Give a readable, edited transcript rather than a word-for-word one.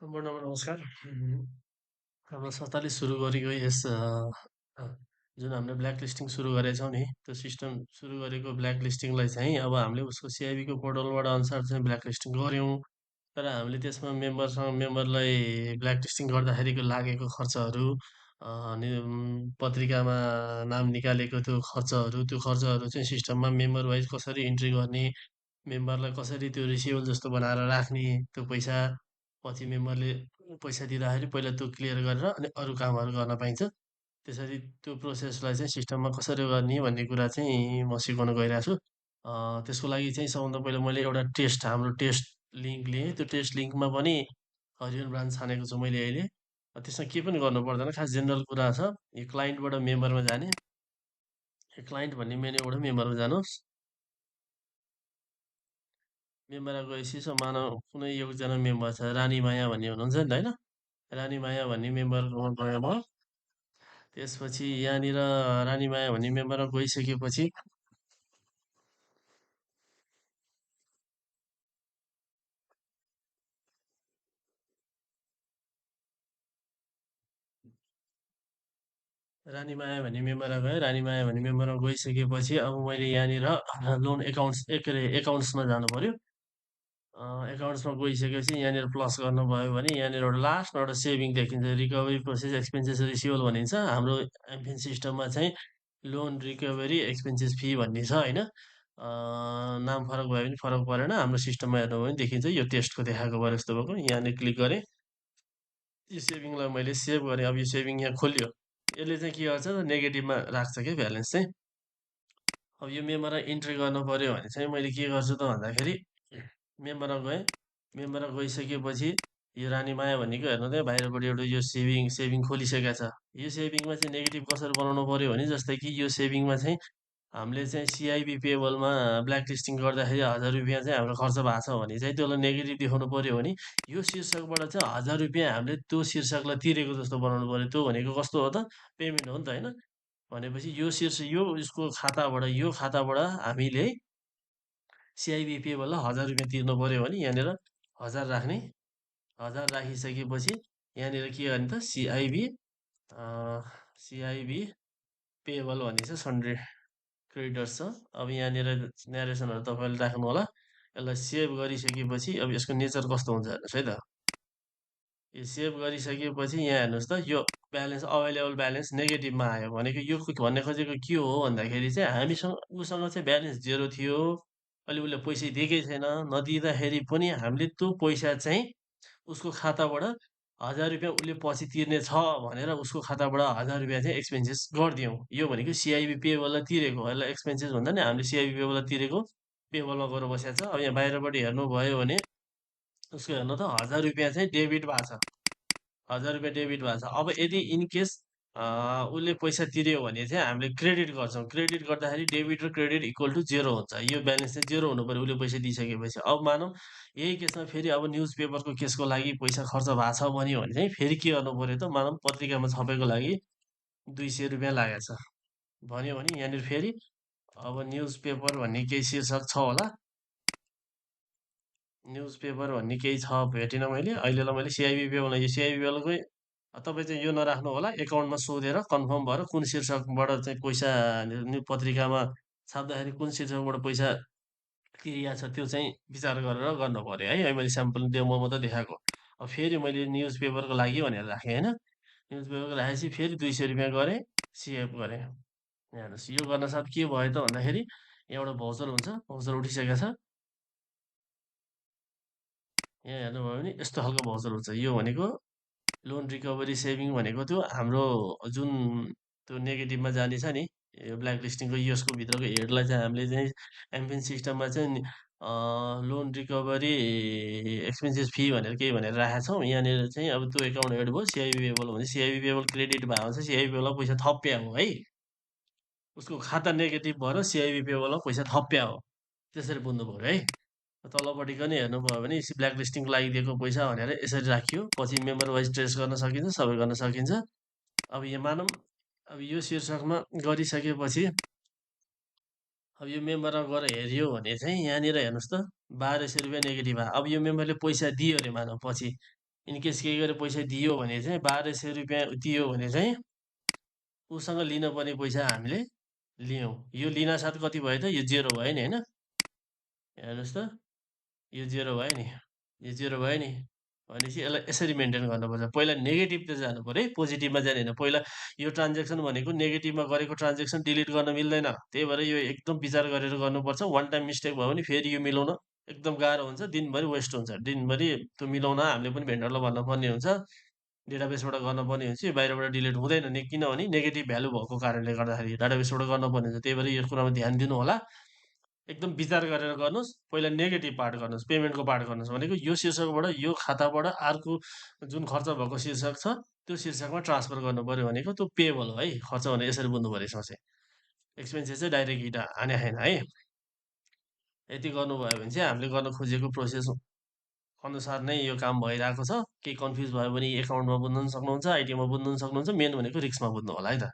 नमस्कार। हाम्रो संस्थाले सुरु गरेको यस अ, जुन हामीले ब्ल्याक लिस्टिङ सुरु गरेका छौँ नि, त्यो सिस्टम सुरु गरेको ब्ल्याक लिस्टिङलाई चाहिँ अब हामीले उसको सिआइबीको पोर्टलबाट अनुसार चाहिँ ब्ल्याक लिस्टिङ गऱ्यौँ। तर हामीले त्यसमा मेम्बरलाई ब्ल्याक लिस्टिङ गर्दाखेरिको लागेको खर्चहरू, अनि पत्रिकामा नाम निकालेको त्यो खर्चहरू चाहिँ सिस्टममा मेम्बर वाइज कसरी इन्ट्री गर्ने, मेम्बरलाई कसरी त्यो रिसिभल जस्तो बनाएर राख्ने, त्यो पैसा पछि मेम्बरले पैसा दिँदाखेरि पहिला त्यो क्लियर गरेर अनि अरू कामहरू गर्न पाइन्छ। त्यसरी त्यो प्रोसेसलाई चाहिँ सिस्टममा कसरी गर्ने भन्ने कुरा चाहिँ म सिकाउन गइरहेको छु। त्यसको लागि चाहिँ सबभन्दा पहिला मैले एउटा हाम्रो टेस्ट लिङ्क लिएँ। त्यो टेस्ट लिङ्कमा पनि हरियोन ब्रान्च छानेको छु मैले अहिले। त्यसमा केही पनि गर्नु पर्दैन, खास जेनरल कुरा छ। यो क्लाइन्टबाट मेम्बरमा जाने, यो क्लाइन्ट भन्ने मेन्युबाट मेम्बरमा जानुहोस्। मेम्बरमा गएपछि मानव कुनै एकजना मेम्बर छ, रानी माया भन्ने हुनुहुन्छ नि त होइन? रानी माया भन्ने मेम्बरकोमा गएँ म। त्यसपछि यहाँनिर रानी माया भन्ने मेम्बरमा गइसकेपछि रानी माया भन्ने मेम्बरमा गएँ। रानी माया भन्ने मेम्बरमा गइसकेपछि अब मैले यहाँनिर लोन एकाउन्ट्स के अरे एकाउन्ट्समा जानु पर्यो। एकाउन्ट्समा गइसकेपछि यहाँनिर प्लस गर्नुभयो भने यहाँनिर एउटा लास्टमा एउटा सेभिङ देखिन्छ, रिकभरी प्रोसेस एक्सपेन्सेस रिसिभल भनिन्छ। हाम्रो एमफिन सिस्टममा चाहिँ लोन रिकभरी एक्सपेन्सेस फी भन्ने छ होइन। नाम फरक भयो भने फरक परेन, हाम्रो सिस्टममा हेर्नुभयो भने देखिन्छ। यो टेस्टको देखाएको भयो जस्तो भएको, यहाँनिर क्लिक गरेँ। यो सेभिङलाई मैले सेभ गरेँ। अब यो सेभिङ यहाँ खोल्यो। यसले चाहिँ के गर्छ, नेगेटिभमा राख्छ क्या ब्यालेन्स चाहिँ। अब यो मेम्बरमा इन्ट्री गर्नु पर्यो भने चाहिँ मैले के गर्छु त भन्दाखेरि मेम्बरमा गएँ। मेम्बरमा गइसकेपछि यो रानी माया भन्नेको हेर्नु त बाहिरबाट एउटा यो सेभिङ खोलिसकेको छ। यो सेभिङमा चाहिँ नेगेटिभ कसरी बनाउनु पर्यो भने जस्तै कि यो सेभिङमा चाहिँ हामीले चाहिँ सिआइबी पेबलमा ब्ल्याक लिस्टिङ गर्दाखेरि 1000 रुपियाँ चाहिँ हाम्रो खर्च भएको छ भने चाहिँ त्यसलाई नेगेटिभ देखाउनु पर्यो भने यो शीर्षकबाट चाहिँ 1000 रुपियाँ हामीले त्यो शीर्षकलाई तिरेको जस्तो बनाउनु पर्यो। त्यो भनेको कस्तो हो त, पेमेन्ट हो नि त होइन। भनेपछि यो उसको खाताबाट यो खाताबाट हामीले सिआइबी पेबललाई 1000 रुपियाँ तिर्नु पर्यो भने यहाँनिर 1000 राख्ने। 1000 राखिसकेपछि यहाँनिर के गर्ने त सिआइबी पेबल भन्ने छ, सन्ड्री क्रेडिटर्स छ। अब यहाँनिर न्यारेसनहरू तपाईँले राख्नु होला। यसलाई सेभ गरिसकेपछि अब यसको नेचर कस्तो हुन्छ हेर्नुहोस् है त। यो सेभ गरिसकेपछि यहाँ हेर्नुहोस् त, यो ब्यालेन्स अभाइलेबल ब्यालेन्स नेगेटिभमा आयो भनेको यो भन्ने खोजेको के हो भन्दाखेरि चाहिँ हामीसँग उसँग चाहिँ ब्यालेन्स जेरो थियो। अहिले उसले पैसा दिएकै छैन। नदिँदाखेरि पनि हामीले त्यो पैसा चाहिँ उसको खाताबाट 1000 रुपियाँ उसले पछि तिर्ने छ भनेर उसको खाताबाट 1000 रुपियाँ चाहिँ एक्सपेन्सेस गरिदियौँ। यो भनेको सिआइबी पेबललाई तिरेको, यसलाई एक्सपेन्सेस भन्दा नि हामीले सिआइबी पेबललाई तिरेको पेबलमा गएर बसेको छ। अब यहाँ बाहिरबाट हेर्नुभयो भने उसको हेर्नु त 1000 रुपियाँ चाहिँ डेबिट भएको छ। 1000 रुपियाँ डेबिट भएको छ। अब यदि इनकेस उसले पैसा तिर्यो भने चाहिँ हामीले क्रेडिट गर्छौँ। क्रेडिट गर्दाखेरि डेबिट र क्रेडिट इक्वल टु जेरो हुन्छ। यो ब्यालेन्स चाहिँ जेरो हुनु पर्यो उसले पैसा दिइसकेपछि। अब मानौँ यही केसमा फेरि अब न्युज पेपरको केसको लागि पैसा खर्च भएको छ भन्यो भने चाहिँ फेरि के गर्नु पर्यो त, मानौँ पत्रिकामा छपेको लागि 200 रुपियाँ लागेको छ भन्यो भने यहाँनिर फेरि अब न्युज पेपर भन्ने केही शीर्षक छ होला। न्युज पेपर भन्ने केही छ भेटिनँ मैले अहिलेलाई। मैले सिआइबी पेबल, यो सिआइबी पेबलकै तपाईँ चाहिँ यो नराख्नु होला। एकाउन्टमा सोधेर कन्फर्म भएर कुन शीर्षकबाट चाहिँ पैसा पत्रिकामा छाप्दाखेरि कुन शीर्षकबाट पैसा तिरिया छ त्यो चाहिँ विचार गरेर गर्नु पर्यो है। अहिले मैले स्याम्पल डेमो मात्रै देखाएको। अब फेरि मैले न्युज पेपरको लागि भनेर राखेँ होइन। न्युज पेपरको राखेपछि फेरि 200 रुपियाँ गरेँ, सेभ गरेँ। यहाँ हेर्नुहोस्, यो गर्न साथ के भयो त भन्दाखेरि यहाँ एउटा भाउचर हुन्छ, भाउचर उठिसकेको छ। यहाँ हेर्नुभयो भने यस्तो खालको भाउचर हुन्छ। यो भनेको लोन रिकभरी सेभिङ भनेको त्यो हाम्रो जुन त्यो नेगेटिभमा जाने छ नि, यो ब्ल्याक लिस्टिङको यसको भित्रको हेडलाई चाहिँ हामीले चाहिँ एमपिन सिस्टममा चाहिँ लोन रिकभरी एक्सपेन्सेस फी भनेर केही भनेर राखेका छौँ। यहाँनिर चाहिँ अब त्यो एकाउन्ट एड भयो सिआइबी पेबल भने सिआइबी पेबल क्रेडिट भयो भने चाहिँ सिआइबी पेबललाई पैसा थप्या हो है। उसको खाता नेगेटिभ भएर सिआइबी पेबलमा पैसा थप्या हो। त्यसरी बुझ्नु पऱ्यो है। तलपट्टिको नि हेर्नुभयो भने ब्ल्याक लिस्टिङको लागि दिएको पैसा भनेर यसरी राखियो। पछि मेम्बर वाइज ट्रेस गर्न सकिन्छ, सबै गर्न सकिन्छ। अब यो मानौँ अब यो शीर्षकमा गरिसकेपछि अब यो मेम्बरमा गएर हेऱ्यो भने चाहिँ यहाँनिर हेर्नुहोस् त 1200 रुपियाँ नेगेटिभ आयो। अब यो मेम्बरले पैसा दियो अरे मानौँ पछि इनकेस केही गरेर पैसा दियो भने चाहिँ 1200 रुपियाँ दियो भने चाहिँ उसँग लिनुपर्ने पैसा हामीले लियौँ। यो लिनासाथ कति भयो त? यो 0 भयो नि होइन? हेर्नुहोस् त, यो 0 भयो नि, यो 0 भयो नि। भनेपछि यसलाई यसरी मेन्टेन गर्नुपर्छ। पहिला नेगेटिभतिर जानु पऱ्यो है, पोजिटिभमा जाने होइन। पहिला यो ट्रान्जेक्सन भनेको नेगेटिभमा गरेको ट्रान्जेक्सन डिलिट गर्न मिल्दैन। त्यही भएर यो एकदम विचार गरेर गर्नुपर्छ। वान टाइम मिस्टेक भयो भने फेरि यो मिलाउन एकदम गाह्रो हुन्छ, दिनभरि वेस्ट हुन्छ। दिनभरि त्यो मिलाउन हामीले पनि भेन्डरलाई भन्नुपर्ने हुन्छ, डेटाबेसबाट गर्नुपर्ने हुन्छ। यो बाहिरबाट डिलिट हुँदैन नि, किनभने नेगेटिभ भ्यालु भएको कारणले गर्दाखेरि डाटाबेसबाट गर्नुपर्ने हुन्छ। त्यही भएर यो कुरामा ध्यान दिनु होला। एकदम विचार गरेर गर्नुहोस्। पहिला नेगेटिभ पार्ट गर्नुहोस्, पेमेन्टको पार्ट गर्नुहोस्। भनेको यो शीर्षकबाट यो खाताबाट अर्को जुन खर्च भएको शीर्षक छ त्यो शीर्षकमा ट्रान्सफर गर्नु पर्यो भनेको त्यो पेबल हो है। खर्च भने यसरी बुझ्नु पर्यो यसमा चाहिँ। एक्सपेन्सेस चाहिँ डाइरेक्ट इटा हाने होइन है। यति गर्नुभयो भने चाहिँ हामीले गर्न खोजेको प्रोसेस अनुसार नै यो काम भइरहेको छ। केही कन्फ्युज भयो भने एकाउन्टमा बुझ्नु पनि सक्नुहुन्छ, आइटीमा बुझ्नु पनि सक्नुहुन्छ। मेन भनेको रिस्कमा बुझ्नु होला है त।